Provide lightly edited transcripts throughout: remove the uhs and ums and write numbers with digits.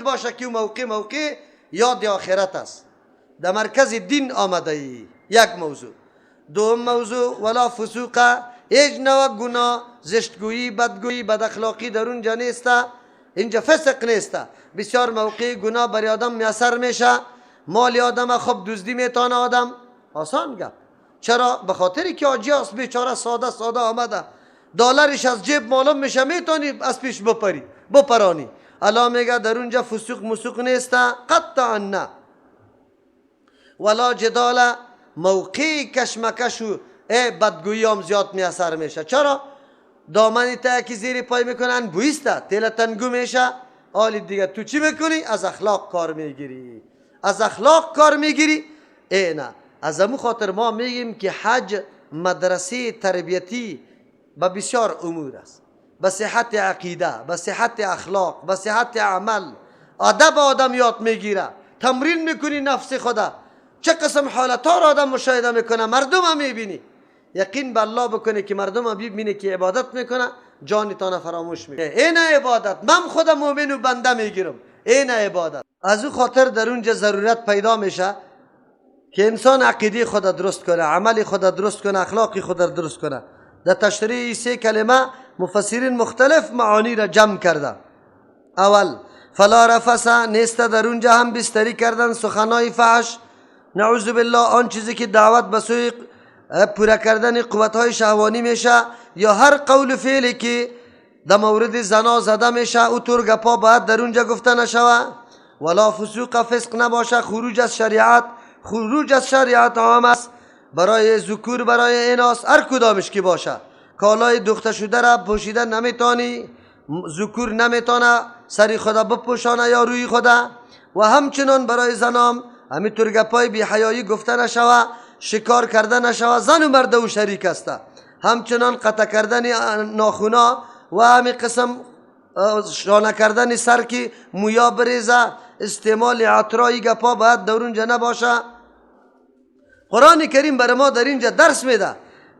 باشه که موقع یاد آخرت است، در مرکز دین آمده ای. یک موضوع. دوم موضوع ولا فسوق، هیچ نوع گناه، زشتگویی، بدگویی، بد اخلاقی در اونجا نیست، اینجا فسق نیست. بسیار موقع گناه برای آدم میسر میشه، مال آدم خب دزدی میتونه آدم، آسان گپ. چرا؟ به خاطری که حاجی است بیچاره، ساده ساده آمده، دلارش از جیب معلوم میشه، میتونی از پیش بپری بپرانی. الله میگه در اونجا فسوق مسوق نیست، قطعا نه. ولا جدال، موقع کشمکش و بدگویی هم زیاد میسر میشه. چرا؟ دامنی تا که زیر پای میکنن بویسته، تیل تنگو میشه. آلی دیگه تو چی میکنی؟ از اخلاق کار میگیری، از اخلاق کار میگیری. ای نه، از امو خاطر ما میگیم که حج مدرسه تربیتی به بسیار امور است، به صحت عقیده، به صحت اخلاق، به صحت عمل، ادب آدم یاد میگیره، تمرین میکنی نفس خدا، چه قسم حالت ها را آدم مشاهده میکنه، مردم هم میبینی. یقین به الله بکنه که مردم هم ببینه که عبادت میکنه، جانتان فراموش میکنه. این عبادت من خودم مؤمن و بنده میگیرم، این عبادت. از او خاطر در اونجا ضرورت پیدا میشه که انسان عقیده خود درست کنه، عمل خود درست کنه، اخلاق خود درست کنه. در تشریح سه کلمه مفسرین مختلف معانی را جمع کرده. اول فلا رفث، نیست در اونجا هم بستری کردن سخنای فحش، نعوذ بالله، آن چیزی که دعوت به سوی پوره کردن قوتهای شهوانی میشه، یا هر قول فعلی که در مورد زنا زده میشه، او طور گپا باید در اونجا گفته نشوه. ولا فسوق، فسق نباشه، خروج از شریعت، خروج از شریعت عام است برای ذکور، برای اناث، هر کدامش که باشه. کالای دوخته شده را پوشیده نمیتانی، ذکور نمیتانه سری خدا بپوشانه یا روی خدا. و همچنان برای زنام همینطور گپای بی حیایی گفته نشوه، شکار کرده نشوه، زن و مرد او شریک است. همچنان قطع کردن ناخونا و همین قسم شانه کردن سر که مویا بریزه، استعمال عطرای گپا باید در اونجا نباشه. قرآن کریم بر ما در اینجا درس میده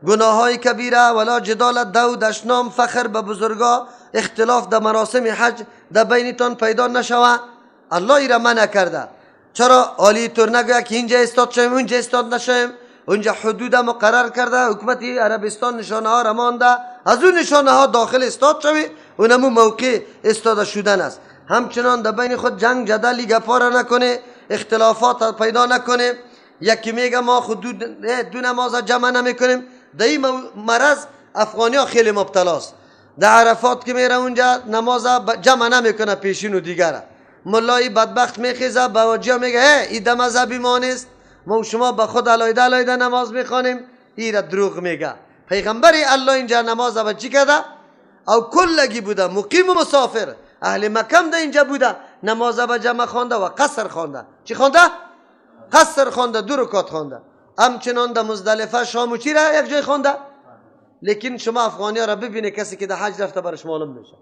گناه های کبیره، ولا جدال، دو دشنام، فخر به بزرگا، اختلاف در مراسم حج در بینتان پیدا نشوه. الله ای را منع کرده. چرا عالی طور نگوید که اینجا استاد شویم اونجا استاد نشویم؟ اونجا حدود مقرر کرده، حکومت عربستان نشانه ها را مانده، از اون نشانه ها داخل استاد شوی، اونمو موقع استاده شدن است. همچنان در بین خود جنگ جدلی گپا را نکنه، اختلافات پیدا نکنه. یکی میگه ما خود دو نماز جمع نمیکنیم. در این مرض افغانی ها خیلی مبتلاست. در عرفات که میره اونجا نماز جمع نمیکنه پیشین و دیگره. ملای بدبخت میخیزه به واجی میگه ای ده مذهبی ما نیست، ما شما به خود علایده علایده نماز میخوانیم. ای را دروغ میگه. پیغمبر الله اینجا نماز به چی کرده؟ او کلگی بوده، مقیم و مسافر، اهل مکم ده اینجا بوده، نماز به جمع خوانده و قصر خوانده. چی خوانده؟ قصر خوانده، دو رکعت خوانده. همچنان در مزدلفه شام و چی را یک جای خوانده. لیکن شما افغانی ها را ببینه کسی که در حج رفته برش معلوم میشه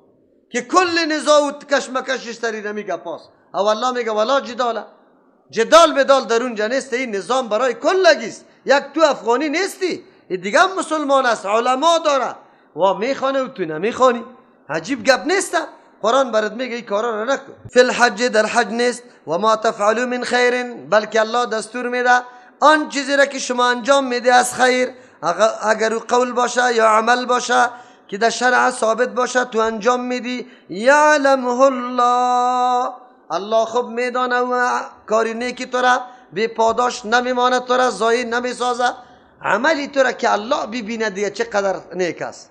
که کل نزاع و کشمکشش سری نمیگه پاس. او الله میگه ولا جدال، جدال بدال در اونجا نیست. این نظام برای کلگیست، یک تو افغانی نیستی، دیگه هم مسلمان است، علما داره و میخوانه و تو نمیخوانی. عجیب گپ نیست. قرآن برات میگه این کارا را نکن. فی الحج، در حج نیست. و ما تفعلوا من خیر، بلکه الله دستور میده آن چیزی را که شما انجام میده از خیر، اگر او قول باشه یا عمل باشه که در شرع ثابت باشه تو انجام میدی. یعلمه الله، الله خوب میدانه و کاری نیکی تو را بی پاداش نمیمانه، تو را ضایع نمیسازه. عملی تو را که الله ببینه دیگه چقدر نیک است.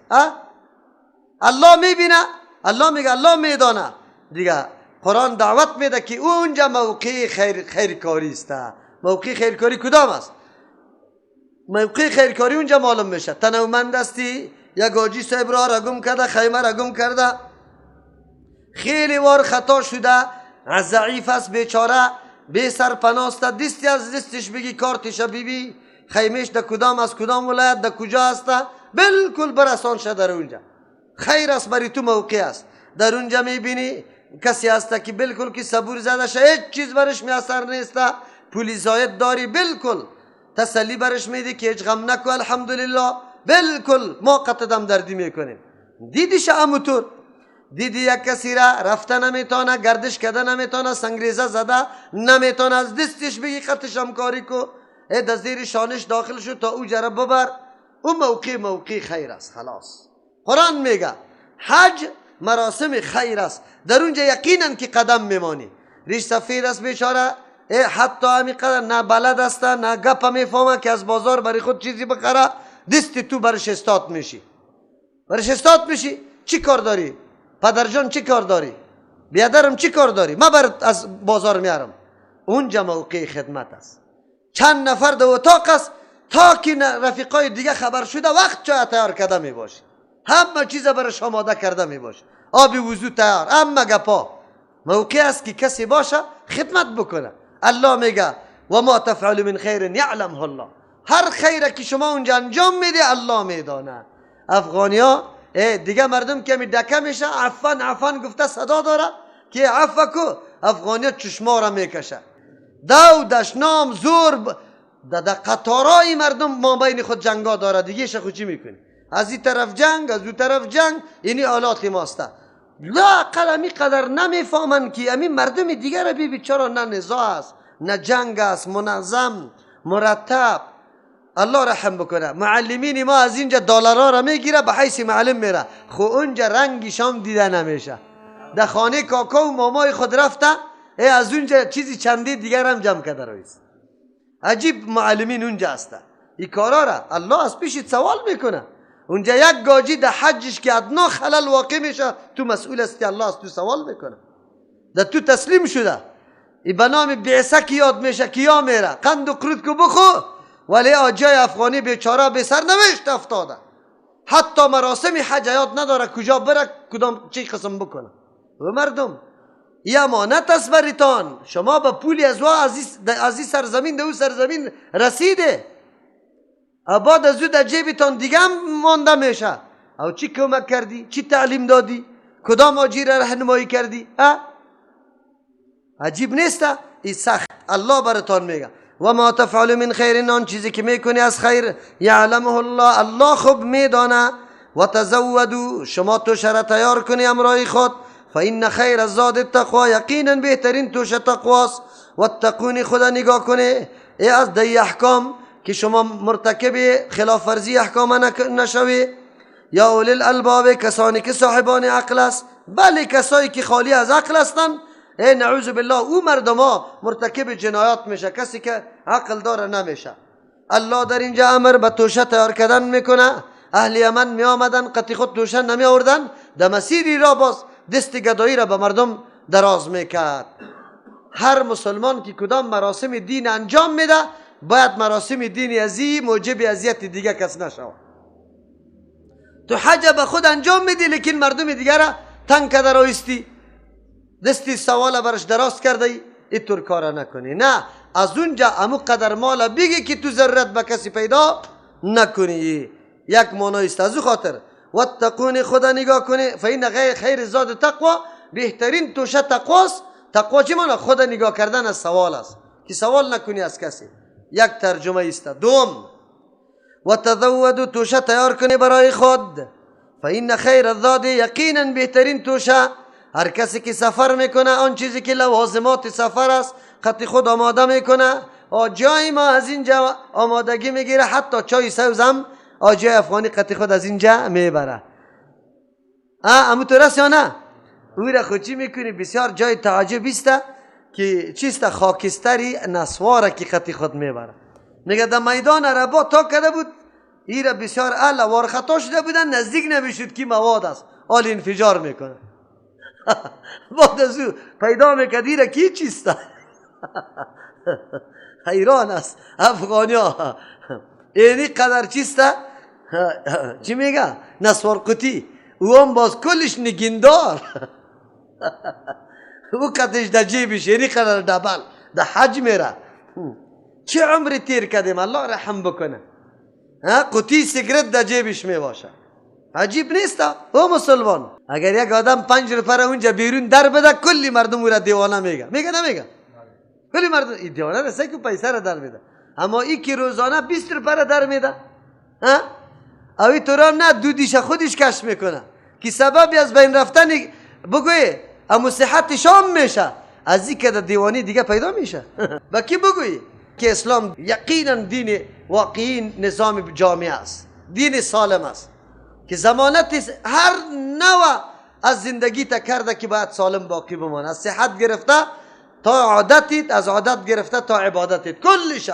الله میبینه، الله میگه، الله میدانه دیگه. قرآن دعوت میده که اونجا موقع خیرکاری است. موقع خیرکاری کدام است؟ موقع خیرکاری اونجا معلوم میشه. تنومند هستی، یک حاجی صاحب را گم کرده، خیمه را گم کرده، خیلی وار خطا شده، ضعیف است بیچاره، بی سرپناه است، دستی از دستش بگی کارتش بیبی، خیمهش در کدام از کدام ولایت در کجا است، بالکل برسان شه در اونجا. خیر است برای تو موقع است. در اونجا میبینی کسی است که بالکل که صبور زده شه، هیچ چیز برش میسر نیست، پولی زاید داری، بالکل تسلی برش میدی که هیچ غم نکو، الحمدلله، بالکل ما قطع دم دردی میکنیم. دیدیش اموتور دیدی یک کسی را رفته نمیتونه، گردش کرده نمیتونه، سنگریزه زده نمیتونه، از دستش بگی خطش همکاری کو، ای در زیر شانش داخل شو تا او جره ببر. او موقع خیر است. خلاص قرآن میگه حج مراسم خیر است، در اونجا یقینا که قدم میمانی. ریش سفید است بیچاره، حتی همی قدر نه بلد است نه گپ میفهمه که از بازار برای خود چیزی بخره، دست تو برش استاد میشی، برش استاد میشی. چی کار داری پدرجان؟ چی کار داری بیادرم؟ چی کار داری؟ ما برات از بازار میارم. اونجا موقع خدمت است. چند نفر در اتاق است تا که رفیقای دیگه خبر شده وقت چای تیار کرده میباشی، همه چیز برش آماده کرده میباشی، آب وضو تیار، اما گپا. موقع است که کسی باشه خدمت بکنه. الله میگه و ما تفعل من خیر یعلمه الله. هر خیر که شما اونجا انجام میده الله میدانه. افغانیا دیگه مردم که می دکه میشه عفن عفن گفته صدا داره که عفو کو، افغانیا چشما را میکشه، دو دشنام زور در قطارای مردم ما بین خود جنگا داره دیگه. خو چی میکنی؟ از این طرف جنگ، از اون طرف جنگ، اینی آلات ماسته. لا اقل امی قدر نمیفهمن که امی مردم دیگه را بی چرا نه نزاع است نه جنگ است، منظم مرتب. الله رحم بکنه معلمین ما از اینجا دلارا را میگیره به حیث معلم میره، خو اونجا رنگش هم دیده نمیشه. در خانه کاکا و مامای خود رفته، از اونجا چیزی چندی دیگر هم جمع کرده رویست. عجیب معلمین اونجا هسته. این کارا را الله از پیش سوال میکنه. اونجا یک گاجی در حجش که ادنا خلل واقع میشه تو مسئول هستی، الله از تو سوال میکنه. در تو تسلیم شده. ای به نام بعثه که یاد میشه کیا میره قند و قرود کو بخو، ولی آجای افغانی بیچاره به سر نوشت افتاده. حتی مراسم حج یاد نداره کجا بره کدام چی قسم بکنه. و مردم ای امانت است بریتان، شما با پولی از از این سرزمین به او سرزمین رسیده، بعد از او در جیبتان دیگه هم مانده میشه. او چی کمک کردی؟ چی تعلیم دادی؟ کدام آجی را رهنمایی کردی؟ عجیب نیست؟ ای سخت الله براتان میگه و ما تفعل من خیر، آن چیزی که میکنی از خیر یعلمه الله، الله خوب میدانه. و تزودوا، شما توشه را تیار کنی امرای خود، فإن خیر الزاد التقوا، یقینا بهترین توشه تقواست. واتقونی، خدا نگاه کنی ای از دی احکام که شما مرتکب خلاف ورزی احکام نشوی. یا اولی الالباب، کسانی که صاحبان عقل است. بله کسایی که خالی از عقل هستند، ای نعوذ بالله، او مردما مرتکب جنایات میشه، کسی که عقل داره نمیشه. الله در اینجا امر به توشه تیار کردن میکنه. اهل یمن می آمدن قطی خود توشه نمی آوردن، در مسیری را باز دست گدایی را به مردم دراز میکرد. هر مسلمان که کدام مراسم دین انجام میده باید مراسم دین ازی موجب اذیت دیگه کس نشود. تو حج به خود انجام میدی لیکن مردم دیگه را تنگ کرده رایستی، دستی سوال برش دراز کرده ای، اینطور کار نکنی. نه، از اونجا امو قدر مال بگی که تو ضرورت به کسی پیدا نکنی. یک معنی است. از او خاطر واتقون، خدا نگاه کنی، فإن خیر زاد تقوا، بهترین توشه تقواست. تقوا چی معنی؟ خدا نگاه کردن از سوال است که سوال نکنی از کسی. یک ترجمه است. دوم و تزودوا، توشه تیار کنی برای خود، فإن خیر الزاد، یقینا بهترین توشه. هر کسی که سفر میکنه آن چیزی که لوازمات سفر است خط خود آماده میکنه. آجای ما از اینجا آمادگی میگیره، حتی چای سبز هم آجای افغانی خط خود از اینجا میبره. امو تو رست یا نه؟ او را خود چی میکنی؟ بسیار جای تعجب است که چیست خاکستری نسواره که خط خود میبره. میگه در میدان عربا تا کرده بود ای را بسیار اعلی وار خطا شده بودن، نزدیک نمیشد که مواد است، آل انفجار میکنه. بعد از او پیدا میکرد ایره کی چیست؟ حیران است افغانی ها. اینی قدر چیست؟ چی میگه؟ نسوار قطی. او هم باز کلش نگیندار. او قدش در جیبش اینی قدر دبل در حج میره. چه عمری تیر کردیم، الله رحم بکنه. قطی سیگرت در جیبش میباشه. عجیب نیست او مسلمان؟ اگر یک آدم 5 روپیه اونجا بیرون در بده کلی مردم او را دیوانه میگه. میگه نمیگه؟ کلی مردم این دیوانه رسه که پیسه را در میده، اما ای که روزانه 20 روپیه را در میده، ها؟ او این طور هم نه، دودیش خودش کش میکنه که سبب از بین رفتن بگوی امو صحت شام میشه، از این که در دیوانی دیگه پیدا میشه. با کی بگویی که اسلام یقینا دین واقعی نظام جامعه است، دین سالم است که ضمانت هر نوع از زندگی تا کرده که باید سالم باقی بمانه، از صحت گرفته تا عادتیت، از عادت گرفته تا عبادتیت، کلش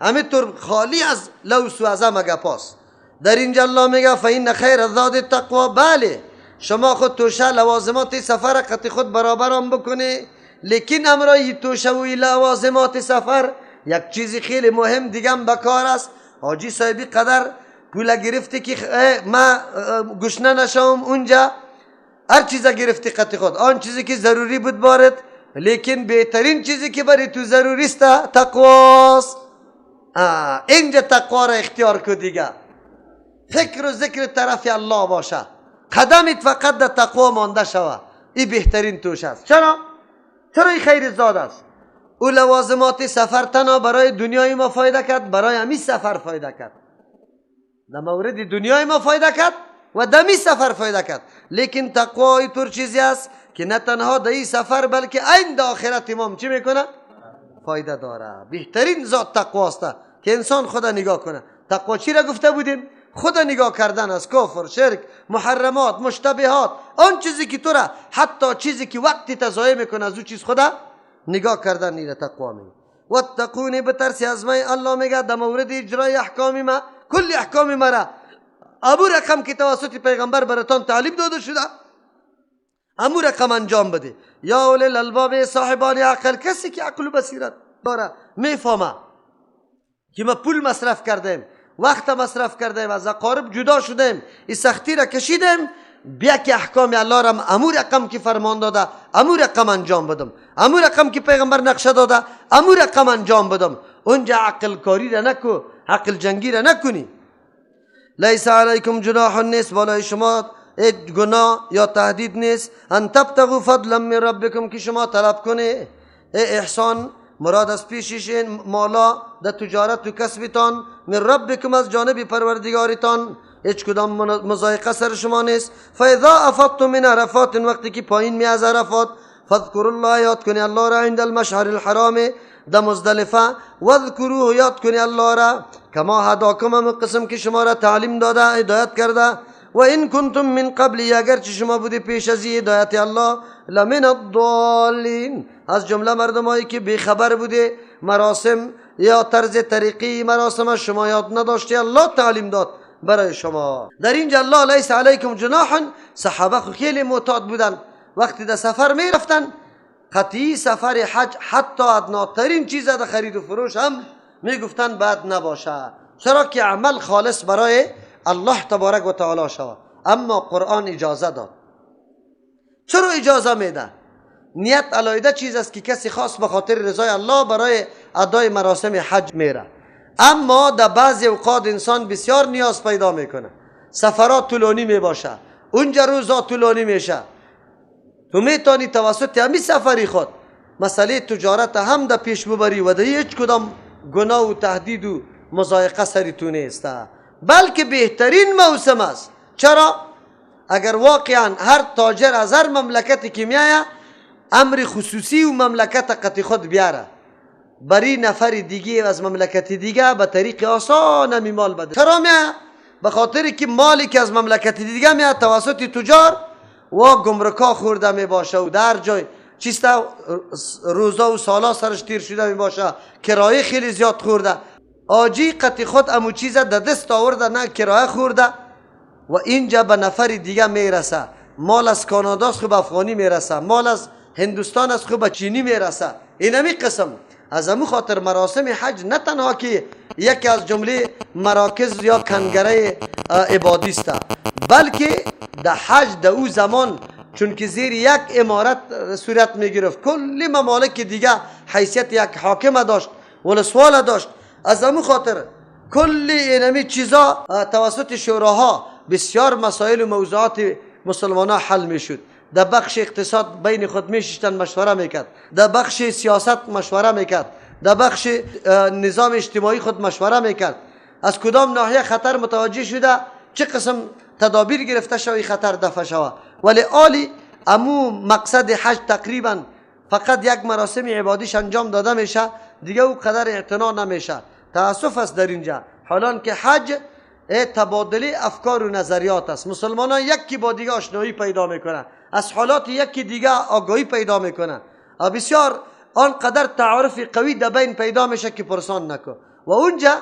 همینطور خالی از لوس و از مگپاس. در اینجا الله میگه فإن خیر الزاد التقوا. بله شما خود توشه لوازمات سفر قطع خود برابرم بکنی، لیکن امرای توشه و لوازمات سفر یک چیزی خیلی مهم دیگه هم بکار است. حاجی صاحبی قدر پول گرفتی که ما گشنه نشوم اونجا، هر چیز گرفتی قطع خود، آن چیزی که ضروری بود بارد، لیکن بهترین چیزی که برای تو ضروری است تقواست. اینجا تقوا را اختیار کو دیگه، فکر و ذکر طرف الله باشه، قدمت فقط در تقوا مانده شوه، این بهترین توش است. چرا؟ چرا این خیر زاد است؟ او لوازمات سفر تنها برای دنیای ما فایده کرد، برای همی سفر فایده کرد، در مورد دنیای ما فایده کرد و دمی سفر فایده کرد. لیکن تقوا اینطور چیزی است که نه تنها در این سفر بلکه عین در آخرت امام چی میکنه؟ فایده داره. بهترین ذات تقوا است که انسان خدا نگاه کنه. تقوا چی را گفته بودیم؟ خدا نگاه کردن از کفر، شرک، محرمات، مشتبهات، آن چیزی که تو را حتی چیزی که وقتی تضایع میکنه از او چیز خدا نگاه کردن نیره تقوا میگه. واتقونی بترسی از من، الله میگه در مورد اجرای احکام ما، کل احکام مرا ابو رقم که توسط پیغمبر براتان تعلیم داده شده امو رقم انجام بده. یا اولی الالباب، صاحبان عقل، کسی که عقل و بصیرت داره میفهمه که ما پول مصرف کردیم، وقت مصرف کردیم، از اقارب جدا شدیم، این سختی را کشیدیم، بیا که احکام الله را امو رقم که فرمان داده امو رقم انجام بدم، امو رقم که پیغمبر نقشه داده امو رقم انجام بدم. اونجا عقل کاری را نکو، عقل جنگی را نکنی. لیس علیکم جناح نیست، بالای شما گناه یا تهدید نیست. ان تبتغوا فضلا من ربکم، که شما طلب کنی احسان، مراد از پیشش مالا در تجارت و کسبتان، من ربکم از جانب پروردگارتان، هیچ کدام مضایقه سر شما نیست. فاذا افضتم من عرفات، وقتی که پایین می از عرفات، فاذکروا الله، یاد کنی الله را، عند المشعر الحرام، در مزدلفه، واذکروه، یاد کنی الله را، کما هداکم، هم قسم که شما را تعلیم داده هدایت کرده، و این کنتم من قبل، اگرچه شما بودی پیش از هدایت الله، لمن الضالین، از جمله مردمایی که بیخبر بوده، مراسم یا طرز طریقی مراسم شما یاد نداشتی، الله تعلیم داد برای شما. در اینجا الله لیس علیکم جناح. صحابه خیلی معتاد بودن، وقتی در سفر می رفتن قطعی سفر حج حتی ادناترین چیز در خرید و فروش هم می گفتن بعد نباشه، چرا که عمل خالص برای الله تبارک و تعالی شود. اما قرآن اجازه داد. چرا اجازه میده؟ نیت علایده چیز است که کسی خاص به خاطر رضای الله برای ادای مراسم حج میره، اما در بعضی اوقات انسان بسیار نیاز پیدا میکنه، سفرات طولانی میباشه، اونجا روزا طولانی میشه، تو میتونی توسط همی سفری خود مسئله تجارت هم در پیش ببری و در هیچ کدام گناه و تهدید و مضایقه سری تو نیست، بلکه بهترین موسم است. چرا؟ اگر واقعا هر تاجر از هر مملکتی که میایه امر خصوصی و مملکت قطع خود بیاره، بری نفر دیگه از مملکت دیگه به طریق آسان همی مال بده. چرا میایه؟ به خاطر که مالی که از مملکت دیگه میایه توسط تجار و گمرکا خورده می باشه و در جای چیستا روزا و سالا سرش تیر شده می باشه، کرایه خیلی زیاد خورده، آجی قطع خود امو چیز در دست آورده، نه کرایه خورده و اینجا به نفر دیگه میرسه. مال از کانادا است خوب افغانی میرسه، مال از هندوستان است خوب چینی میرسه. اینمی قسم از امو خاطر مراسم حج نه تنها که یکی از جمله مراکز یا کنگره عبادی است، بلکه در حج در او زمان چون که زیر یک امارت صورت میگرفت، کل ممالک دیگه حیثیت یک حاکم داشت ولسوال داشت، از امو خاطر کل اینمی چیزا توسط شوراها بسیار مسائل و موضوعات مسلمان ها حل میشد. در بخش اقتصاد بین خود میششتن مشوره میکرد، در بخش سیاست مشوره میکرد، در بخش نظام اجتماعی خود مشوره میکرد، از کدام ناحیه خطر متوجه شده چه قسم تدابیر گرفته شوی خطر دفع شوه. ولی آلی امو مقصد حج تقریبا فقط یک مراسم عبادیش انجام داده میشه، دیگه او قدر اعتنا نمیشه. تاسف است در اینجا، حالان که حج تبادله افکار و نظریات است. مسلمانان یکی با دیگه آشنایی پیدا میکنه، از حالات یکی دیگه آگاهی پیدا میکنه، بسیار آنقدر تعارف قوی در بین پیدا میشه که پرسان نکن. و اونجا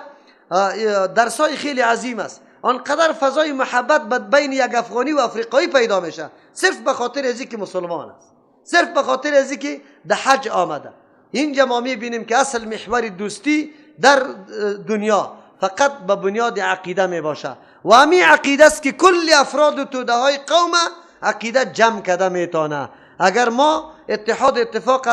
درسای خیلی عظیم است. آنقدر فضای محبت بین یک افغانی و افریقایی پیدا میشه، صرف به خاطر از که مسلمان است، صرف به خاطر از که در حج آمده. اینجا ما میبینیم که اصل محور دوستی در دنیا فقط به بنیاد عقیده می باشه و همی عقیده است که کل افراد و توده های قوم عقیده جمع کرده میتونه. اگر ما اتحاد اتفاق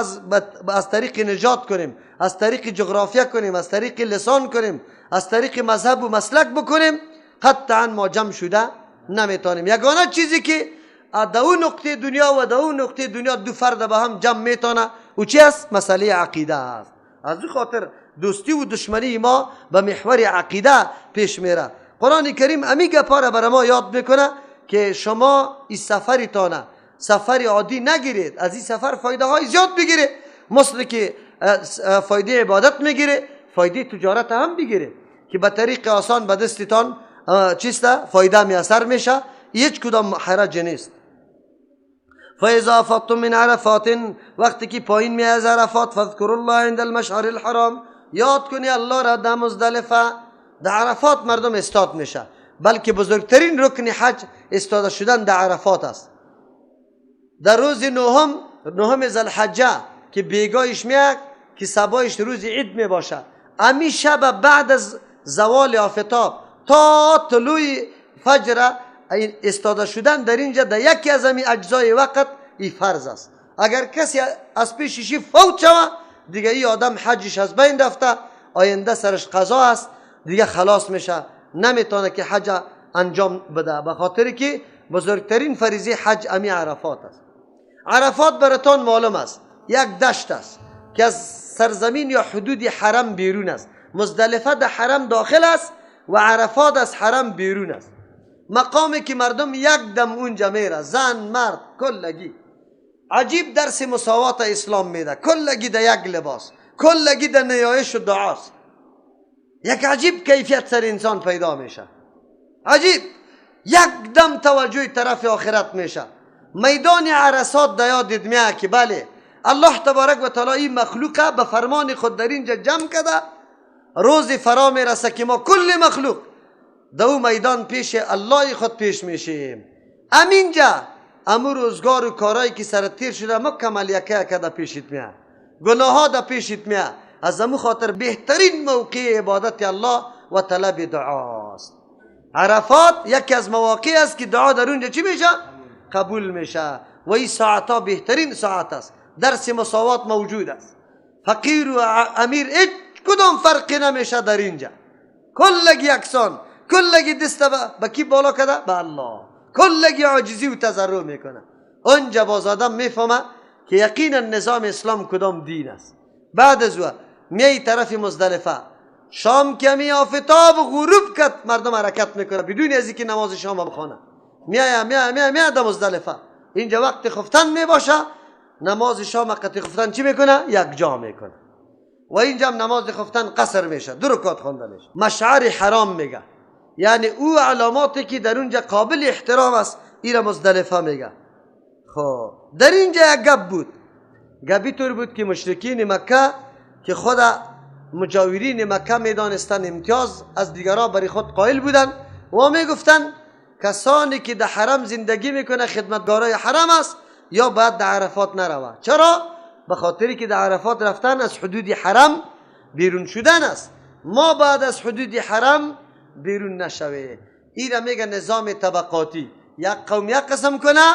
از طریق نجات کنیم، از طریق جغرافیا کنیم، از طریق لسان کنیم، از طریق مذهب و مسلک بکنیم، قطعا ما جمع شده نمیتونیم. یگانه چیزی که در اون نقطه دنیا و در اون نقطه دنیا دو فرد به هم جمع میتونه او چی است؟ مسئله عقیده است. از او خاطر دوستی و دشمنی ما به محور عقیده پیش میره. قرآن کریم امی گپا را برای ما یاد میکنه که شما این سفرتانه سفر عادی نگیرید، از این سفر فایده های زیاد بگیرید، مثل که فایده عبادت میگیره، فایده تجارت هم بگیره که به طریق آسان به دستتان چیست فایده میسر میشه، هیچ کدام حرج نیست. فاذا افضتم من عرفات، وقتی که پایین می از عرفات، فاذکروا الله عند المشعر الحرام، یاد کنی الله را در مزدلفه. در عرفات مردم استاد میشه، بلکه بزرگترین رکن حج استاده شدن در عرفات است. در روز نهم ذوالحجه که بیگاهش میاد که صبایش روز عید می باشه، امی شب بعد از زوال آفتاب تا طلوع فجر استاده شدن در اینجا در یکی از امی اجزای وقت ای فرض است. اگر کسی از پیششی فوت شوه دیگه ای آدم حجش از بین رفته، آینده سرش قضا است، دیگه خلاص میشه، نمیتونه که حج انجام بده، به خاطر که بزرگترین فریضه حج امی عرفات است. عرفات براتان معلوم است، یک دشت است که از سرزمین یا حدود حرم بیرون است. مزدلفه در حرم داخل است و عرفات از حرم بیرون است. مقامی که مردم یک دم اونجا میره، زن مرد کلگی. عجیب درس مساوات اسلام میده، کلگی در یک لباس، کلگی در نیایش و دعاست. یک عجیب کیفیت سر انسان پیدا میشه، عجیب یک دم توجه طرف آخرت میشه. میدان عرصات در یادت میاد که بله الله تبارک و تعالی این مخلوقه به فرمان خود در اینجا جمع کرده. روز فرا میرسه که ما کل مخلوق در او میدان پیش الله خود پیش میشیم. امینجا امو روزگار و کارایی که سر تیر شده مکمل یکه که در پیشت میاد، گناه ها در پیشت میاد. از امو خاطر بهترین موقع عبادت الله و طلب دعاست. عرفات یکی از مواقع است که دعا در اونجا چی میشه؟ قبول میشه. و این ساعت ها بهترین ساعت است. درس مساوات موجود است، فقیر و امیر هیچ کدام فرقی نمیشه در اینجا، کلگی یکسان، کلگی دست به کی بالا کرده؟ به الله. کلگی عاجزی و تضرع میکنه. اونجا باز آدم میفهمه که یقینا نظام اسلام کدام دین است. بعد از او میای طرف مزدلفه، شام که می آفتاب غروب کرد مردم حرکت میکنه بدون از اینکه نماز شام بخونه. میای میای میای میای در مزدلفه، اینجا وقت خفتن میباشه، نماز شام وقت خفتن چی میکنه؟ یک جا میکنه. و اینجا هم نماز خفتن قصر میشه، دو رکعت خوانده میشه. مشعر حرام میگه، یعنی او علاماتی که در اونجا قابل احترام است ایره مزدلفه میگه. خب در اینجا یک گپ بود، گپی طور بود که مشرکین مکه که خود مجاورین مکه میدانستن امتیاز از دیگران برای خود قائل بودن و میگفتن کسانی که در حرم زندگی میکنه خدمتگارای حرم است یا باید در عرفات نروه. چرا؟ به خاطری که در عرفات رفتن از حدود حرم بیرون شدن است. ما باید از حدود حرم بیرون نشوه. این میگه نظام طبقاتی، یک قوم یک قسم کنه،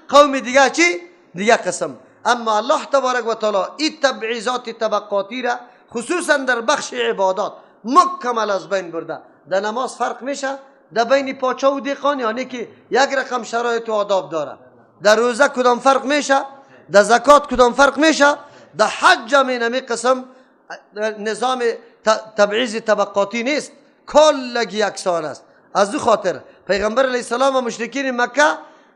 قوم دیگه چی؟ دیگه قسم. اما الله تبارک و تعالی این تبعیضات طبقاتی را خصوصا در بخش عبادات مکمل از بین برده. در نماز فرق میشه در بین پاچا و دیقان، یعنی که یک رقم شرایط و آداب داره. در روزه کدام فرق میشه؟ در زکات کدام فرق میشه؟ در حج هم اینمی قسم نظام تبعیض طبقاتی نیست، کلگی یکسان است. از او خاطر پیغمبر علیه السلام و مشرکین مکه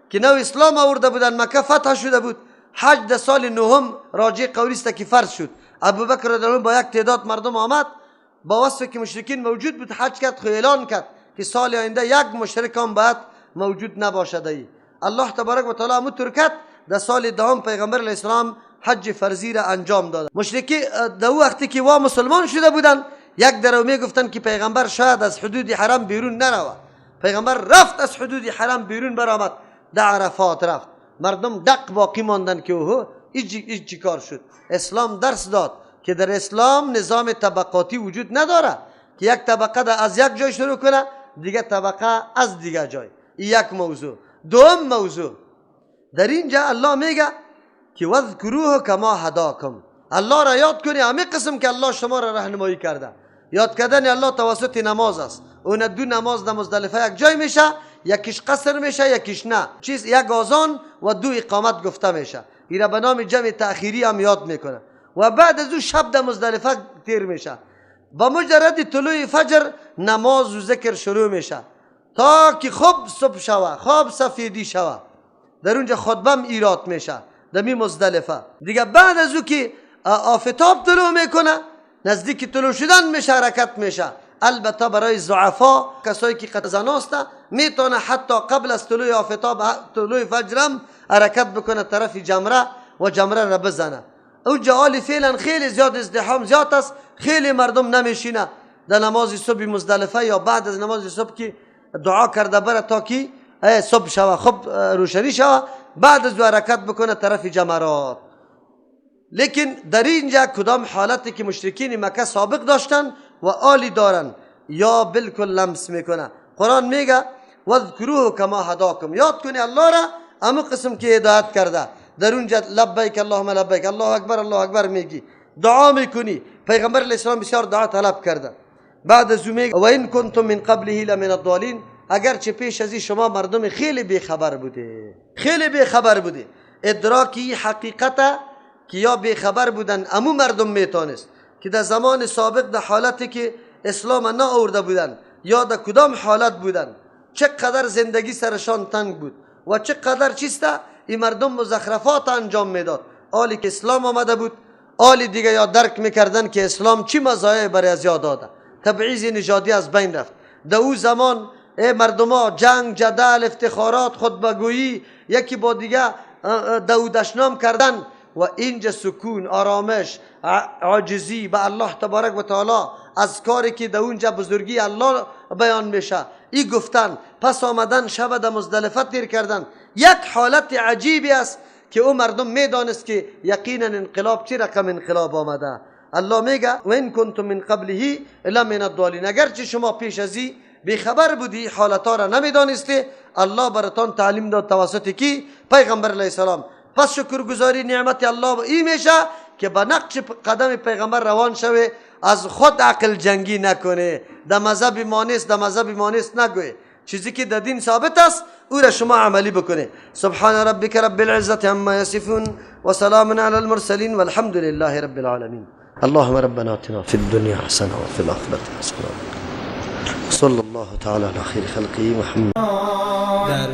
که نو اسلام آورده بودن، مکه فتح شده بود، حج در سال نهم راجع قولی است که فرض شد. ابوبکر رضی الله عنه با یک تعداد مردم آمد، با وصف که مشرکین موجود بود حج کرد، خو اعلان کرد که سال آینده یک مشرک هم باید موجود نباشد. ای الله تبارک و تعالی همونطور کرد. در سال دهم پیغمبر علیه السلام حج فرضی را انجام داد. مشرکی در او وقتی که وا مسلمان شده بودن، یک درو می گفتن که پیغمبر شاید از حدود حرم بیرون نرود. پیغمبر رفت از حدود حرم بیرون برآمد، در عرفات رفت. مردم دق باقی ماندن که اوه ایج چی کار شد. اسلام درس داد که در اسلام نظام طبقاتی وجود نداره که یک طبقه از یک جای شروع کنه، دیگه طبقه از دیگه جای. یک موضوع. دوم موضوع در اینجا الله میگه که وذکروه کما هداکم، الله را یاد کنی همه قسم که الله شما را راهنمایی کرده. یاد کردن الله توسط نماز است. اون دو نماز در مزدلفه یک جای میشه، یکیش قصر میشه، یکیش نه. چیز یک آذان و دو اقامت گفته میشه. اینا به نام جمع تأخیری هم یاد میکنه. و بعد از او شب در مزدلفه تیر میشه. با مجرد طلوع فجر نماز و ذکر شروع میشه تا که خوب صبح شوه، خوب سفیدی شوه. در اونجا خطبه ایراد میشه در می مزدلفه. دیگه بعد از او که آفتاب طلوع میکنه، نزدیک طلوع شدن میشه، حرکت میشه. البته برای ضعفا، کسایی که قد زناسته، میتونه حتی قبل از طلوع آفتاب، طلوع فجرم حرکت بکنه طرف جمره و جمره را بزنه. او جعال فعلا خیلی زیاد ازدحام زیاد است، خیلی مردم نمیشینه در نماز صبح مزدلفه یا بعد از نماز صبح که دعا کرده بره تا که صبح شوه، خب روشنی شوه، بعد از حرکت بکنه طرف جمرات. لیکن در اینجا کدام حالتی که مشرکین مکه سابق داشتن و آلی دارن یا بالکل لمس میکنه. قرآن میگه وذکروه کما هداکم، یاد کنی الله را امو قسم که هدایت کرده. در اونجا لبیک اللهم لبیک، الله اکبر الله اکبر میگی، دعا میکنی. پیغمبر علیه السلام بسیار دعا طلب کرده. بعد از او میگه و این کنتم من قبله لمن الضالین، اگرچه پیش از این شما مردم خیلی بیخبر بوده، خیلی بیخبر بوده. ادراکی حقیقت که یا بیخبر بودن امو مردم میتونست که در زمان سابق در حالتی که اسلام نه آورده بودن یا در کدام حالت بودن، چقدر زندگی سرشان تنگ بود و چقدر چیسته این مردم مزخرفات انجام میداد. آلی که اسلام آمده بود، آلی دیگه یا درک میکردن که اسلام چی مزایای برای از یاد داده. تبعیض نژادی از بین رفت. در او زمان ای مردما جنگ، جدل، افتخارات، خطبه‌گویی، یکی با دیگه داودشنام کردن و اینجا سکون، آرامش، عاجزی به الله تبارک و تعالی از کاری که در اونجا بزرگی الله بیان میشه ای گفتن. پس آمدن شب در مزدلفه تیر کردن. یک حالت عجیبی است که او مردم میدانست که یقینا انقلاب چی رقم انقلاب آمده. الله میگه و این کنتم من قبله لمن الضالین، اگرچه شما پیش از این بیخبر بودی، حالتها را نمیدانستی، الله براتان تعلیم داد توسط کی؟ پیغمبر علیه السلام. پس شکرگزاری نعمت الله ای میشه که به نقش قدم پیغمبر روان شوه، از خود عقل جنگی نکنه، در مذهب ما نیست، در مذهب ما نیست نگوی. چیزی که در دین ثابت است او را شما عملی بکنه. سبحان ربک رب العزة عما یصفون و سلام علی المرسلین والحمد لله رب العالمین. اللهم ربنا آتنا فی الدنیا حسنه و فی الاخرة حسنه. صلی الله تعالی علی خیر خلقه محمد.